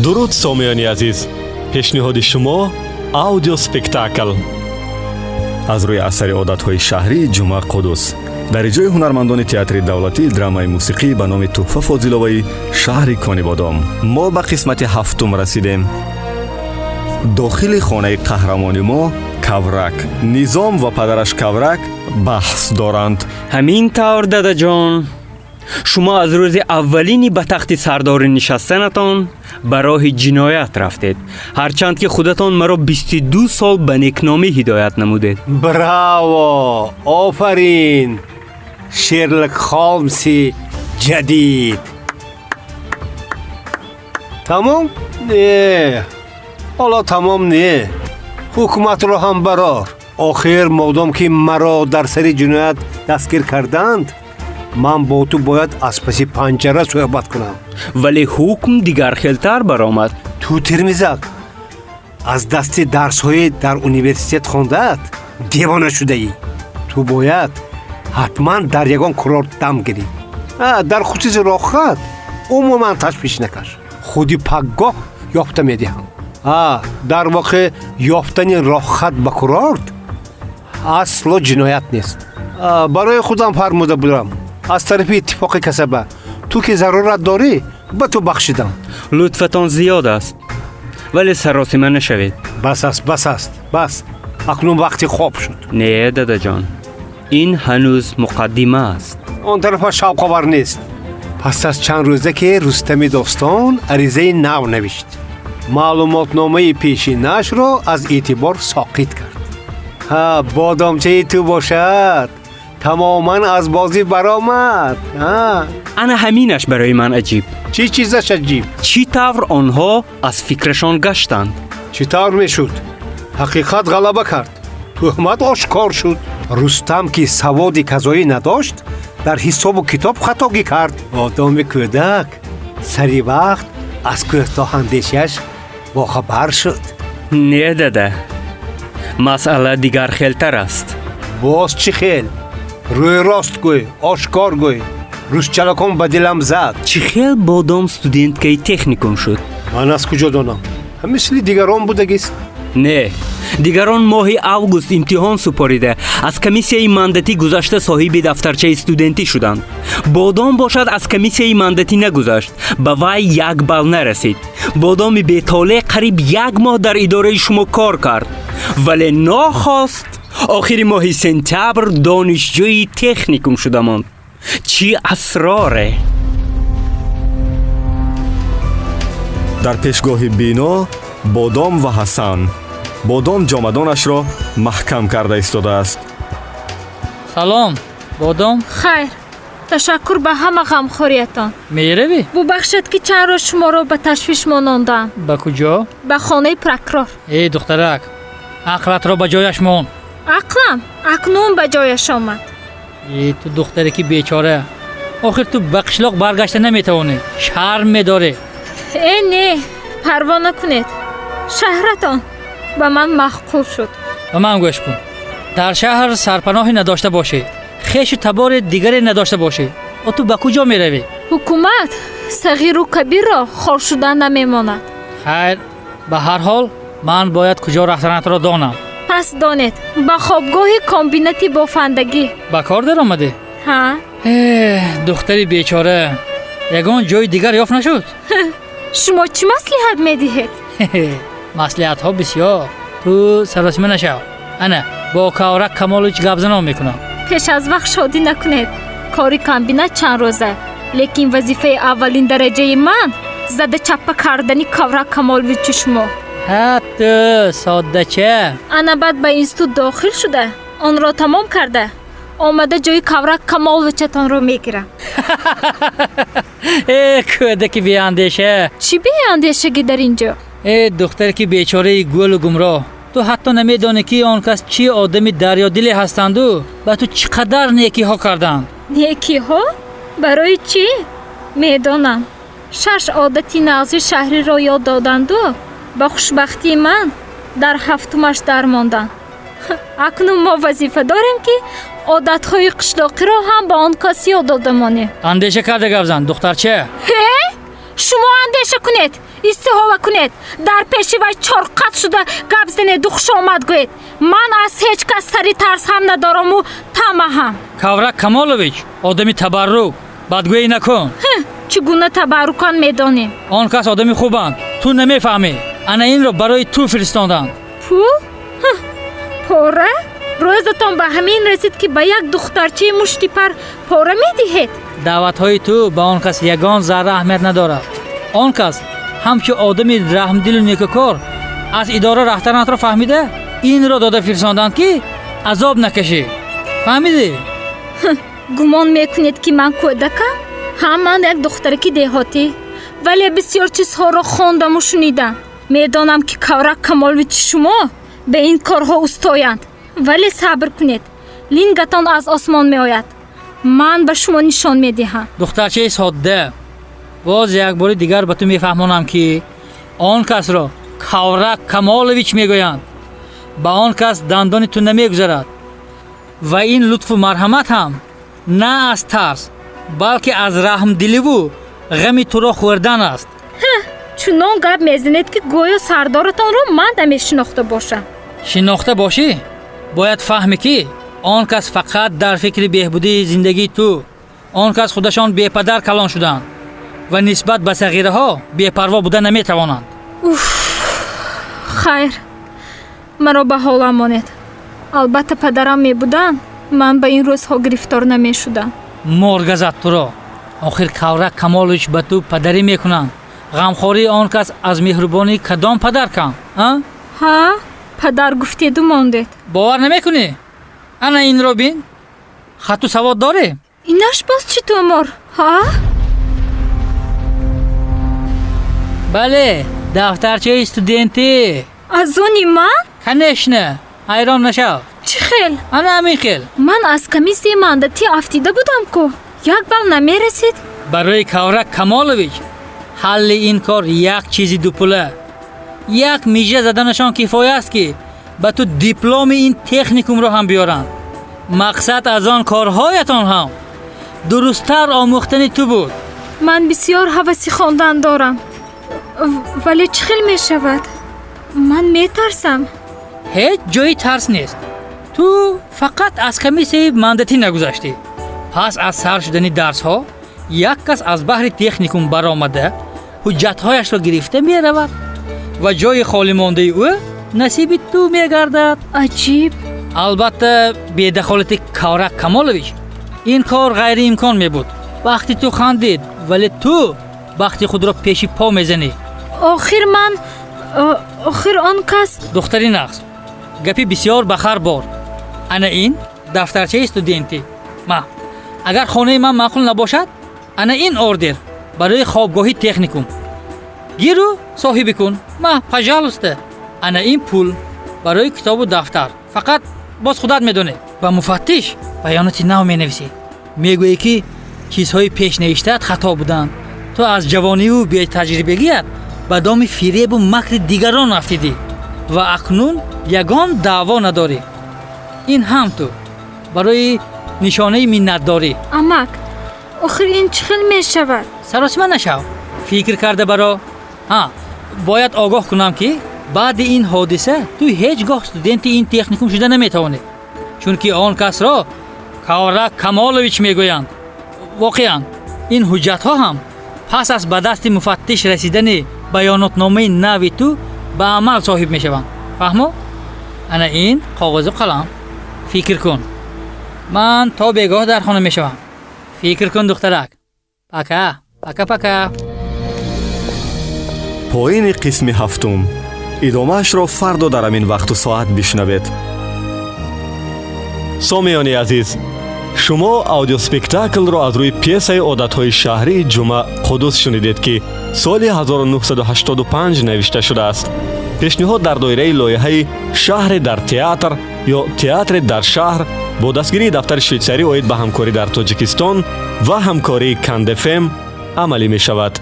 Дуруд, сомиёни азиз! Пешниҳоди шумо аудиоспектакл аз рӯи асари «Одатҳои шаҳрии Ҷума Қудус» дар иҷрои ҳунармандони Театри давлатии драмаи мусиқӣ ба номи Тӯҳфа Фозиловаи шаҳри Конибодом. Мо ба қисмати ҳафтум расидем. Дохили хонаи қаҳрамони мо Каврак, Низом ва падараш Каврак баҳс доранд. Ҳамин тавр, дадаҷон, шумо аз рӯзи аввалини ба тахти сардорӣ нишастанатон ба роҳи ҷиноят рафтед, ҳарчанд ки худатон маро 22 сол ба некномӣ ҳидоят намудед. Браво! Офарин, Шерлок Холмси ҷадид! Тамом? Не, ҳоло тамом не. Ҳукуматро ҳам барор. Охир модом ки маро дар сари ҷиноят дастгир карданд, ман бо ту бояд аз паси панҷара суҳбат кунам. Вале ҳукм дигархелтар баромад. Ту, термизак, аз дасти дарсҳои дар университет хондаат девона шудаӣ. Ту бояд ҳатман дар ягон курорт дам гирӣ. Дар хусуси роҳхат умуман ташвиш накаш, худи паггоҳ ёфта медиҳам. Дар воқеъ, ёфтани роҳхат ба курорт асло ҷиноят нест. Барои худам фармуда будам аз тарафи иттифоқи касаба. Ту ки зарурат дорӣ, ба ту бахшидам. Лутфатон зиёд аст, вале саросима нашавед. Бас аст, бас аст, бас! Акнун вақти хоб шуд. Не, дадаҷон, ин ҳанӯз муқаддима аст. Он тарафа шавқовар нест. Пас аз чанд рӯза ки Рустами Достон аризаи нав навишт, маълумотномаи пешинашро аз эътибор соқит кард. Ҳа, бодомчаи ту бошад, тамоман аз бозӣ баромад. Ана ҳаминаш барои ман аҷиб. Чӣ чизаш аҷиб? Чӣ тавр онҳо аз фикрашон гаштанд? Чӣ тавр мешуд? Ҳақиқат ғалаба кард, тӯҳмат ошкор шуд. Рустам, ки саводи казоӣ надошт, дар ҳисобу китоб хатогӣ кард. Бодоми кӯдак сари вақт аз кӯтоҳандешиаш бохабар шуд. Не, дада, масъала дигархелтар аст. Боз чӣ хел? Рӯй рост гӯй, ошкор гӯй. Русчалакон ба дилам зад. Чӣ хел Бодом студенткаи техникум шуд? Ман аз куҷо донам? Мисли дигарон будагист. Не, дигарон моҳи август имтиҳон супорида, аз комиссияи мандатӣ гузашта, соҳиби дафтарчаи студентӣ шуданд. Бодом бошад, аз комиссияи мандатӣ нагузашт, ба вай як балл нарасид. Бодоми бетолеъ қариб як моҳ дар идораи шумо кор кард, вале нохост охири моҳи сентябр донишҷӯи техникум шуда монд. Чӣ асроре! Дар пешгоҳи бино Бодом ва Ҳасан. Бодом ҷомадонашро маҳкам карда истодааст. Салом, Бодом. Хайр, ташаккур ба ҳама ғамхориятон. Меравӣ? Бубахшед, ки чанд рӯз шуморо ба ташвиш монондаам. Ба куҷо? Ба хонаи прокурор. Эй, духтарак, ақлатро ба ҷояш мон. Ақлам акнун ба ҷояш омад. Э, ту духтаре ки бечора, охир ту ба қишлоқ баргашта наметавонӣ, шарм медорӣ. Э, не, парво накунед, шаҳратон ба ман маъқул шуд. Ба ман гӯш кун: дар шаҳр сарпаноҳе надошта бошӣ, хешу табори дигаре надошта бошӣ, о ту ба куҷо меравӣ? Ҳукумат сағиру кабирро хор шуда намемонад. Хайр, ба ҳар ҳол ман бояд куҷо рафтанатро донам. Пас донед: ба хобгоҳи комбинати бофандагӣ. Ба кор даромадӣ? Ҳа. Э, духтари бечора, ягон ҷои дигар ёфт нашуд? Шумо чӣ маслиҳат медиҳед? Маслиҳатҳо бисёр, ту саросима нашав. Ана бо Каврак Камолович гапзанон мекунам. Пеш аз вақт шодӣ накунед. Кори комбинат чанд рӯза, лекин вазифаи аввалин дараҷаи ман зада чаппа кардани Каврак Камоловичи шумо. Ҳа, ту соддача. Ана баъд ба институт дохил шуда, онро тамом карда омада, ҷои Каврак Камоловичатонро мегирам. Э, кӯдаки беандеша! Чӣ беандешагӣ дар ин ҷо? Э, духтаре ки бечораи гӯлу гумроҳ, ту ҳатто намедонӣ, ки он кас чӣ одами дарёдиле ҳастанду ба ту чӣ қадар некиҳо карданд. Некиҳо? Барои чӣ? Медонам, шаш одати нағзи шаҳриро ёд доданду ба хушбахтии ман дар ҳафтумаш дармонданд. Акнун мо вазифа дорем, ки одатҳои қишлоқиро ҳам ба он кас ёд дода монем. Андеша карда гап зан, духтарча. Шумо андеша кунед. Истиҳола кунед, дар пеши вай чорқат шуда гап занеду хушомад гӯед. Ман аз ҳеҷ кас сари тарс ҳам надораму тама ҳам. Каврак Камолович одами табаррук, бадгӯӣ накун. Чӣ гуна табаррукан медонем. Он кас одами хубанд, ту намефаҳмӣ. Ана инро барои ту фиристоданд. Пул? Пора? Рӯзатон ба ҳамин расид, ки ба як духтарчаи муштипар пора медиҳед? Даъватҳои ту ба он кас ягон зарра аҳамият надорад. Он кас ҳамчун одами раҳмдилу некукор аз идора рафтанатро фаҳмида, инро дода фиристоданд, ки азоб накашӣ. Фаҳмидӣ? Гумон мекунед, ки ман кӯдакам? Ҳа, ман як духтараки деҳотӣ, вале бисёр чизҳоро хондаму шунидам. Медонам, ки Каврак Камоловичи шумо ба ин корҳо устоянд. Вале сабр кунед, лингатон аз осмон меояд, ман ба шумо нишон медиҳам. Духтарчаи содда, боз як бори дигар ба ту мефаҳмонам, ки он касро Каврак Камолович мегӯянд. Ба он кас дандони ту намегузарад ва ин лутфу марҳамат ҳам на аз тарс, балки аз раҳмдиливу ғами туро хӯрдан аст. Чунон гап мезанед, ки гӯё сардоратонро ман намешинохта бошам. Шинохта бошӣ, бояд фаҳмӣ, ки он кас фақат дар фикри беҳбудии зиндагии ту. Он кас худашон бепадар калон шуданд ва нисбат ба сағираҳо бепарво буда наметавонанд. Уф, хайр, маро ба ҳолам монед. Албатта, падарам мебуданд, ман ба ин рӯзҳо гирифтор намешудам. Мор газад туро! Охир Каврак Камолович ба ту падарӣ мекунанд. Ғамхории он кас аз меҳрубонии кадом падар кам, а? Ҳа, падар гуфтеду мондед. Бовар намекунӣ? Ана инро бин. Хатту савод дорӣ? Инаш боз чӣ тумор, ҳа? Бале, дафтарчаи студентӣ. Аз они ман? Конечно, ҳайрон нашав. Чӣ хел? Ана ҳамин хел. Ман аз комиссияи мандатӣ афтида будам ку, як балл намерасид. Барои Каврак Камолович ҳалли ин кор як чизи дупула, як мижа заданашон кифоя аст, ки ба ту дипломи ин техникумро ҳам биёранд. Мақсад аз он корҳоятон ҳам дурусттар омӯхтани ту буд. Ман бисёр ҳаваси хондан дорам, вале чӣ хел мешавад? Ман метарсам. Ҳеҷ ҷои тарс нест. Ту фақат аз комиссияи мандатӣ нагузаштӣ. Пас аз сар шудани дарсҳо як кас аз баҳри техникум баромада, ҳуҷҷатҳояшро гирифта меравад ва ҷои холӣ мондаи ӯ насиби ту мегардад. Аҷиб. Албатта, бедахолати Каврак Камолович ин кор ғайриимкон мебуд. Вақти ту хандид, вале ту бахти худро пеши по мезанӣ. Охир ман, охир он кас. Духтари нағз, гапи бисёр ба хар бор. Ана ин дафтарчаи студентӣ. Ма, агар хонаи ман маъқул набошад, ана ин ордер барои хобгоҳи техникум гиру соҳибӣ кун. Ма, пожалуйста. Ана ин пул барои китобу дафтар. Фақат боз худат медонӣ, ба муфаттиш баёноти нав менависӣ. Мегӯӣ, ки чизҳои пешнавиштаат хато буданд, ту аз ҷавониву бетаҷрибагият ба доми фиребу макри дигарон афтидӣ ва акнун ягон даъво надорӣ. Ин ҳам ту барои нишонаи миннатдорӣ. Амак, охир ин чӣ хел мешавад? Саросима нашав, фикр карда баро. Ҳа, бояд огоҳ кунам, ки баъди ин ҳодиса ту ҳеҷ гоҳ студенти ин техникум шуда наметавонӣ, чунки он касро Каврак Камолович мегӯянд. Воқеан, ин ҳуҷҷатҳо ҳам пас аз ба дасти муфаттиш расидани баёнотномаи нави ту ба амал соҳиб мешаванд. Фаҳмо? Ана ин коғозу қалам. Фикр кун, ман то бегоҳ дар хона мешавам. Фикр кун, духтарак. Пока, пока, пока. Поини қисми ҳафтум. Идомаашро фардо дар ҳамин вақту соат бишнавед. Сомиёни азиз, шумо аудиоспектаклро аз рӯи пьесаи «Одатҳои шаҳрии Ҷума Қудус» шунидед, ки соли 1985 навишта шудааст. Пешниҳод дар доираи лоиҳаи «Шаҳре дар театр» ё «Театре дар шаҳр» бо дастгирии дафтари швейтсарӣ оид ба ҳамкорӣ дар Тоҷикистон ва ҳамкории Кандфм амалӣ мешавад.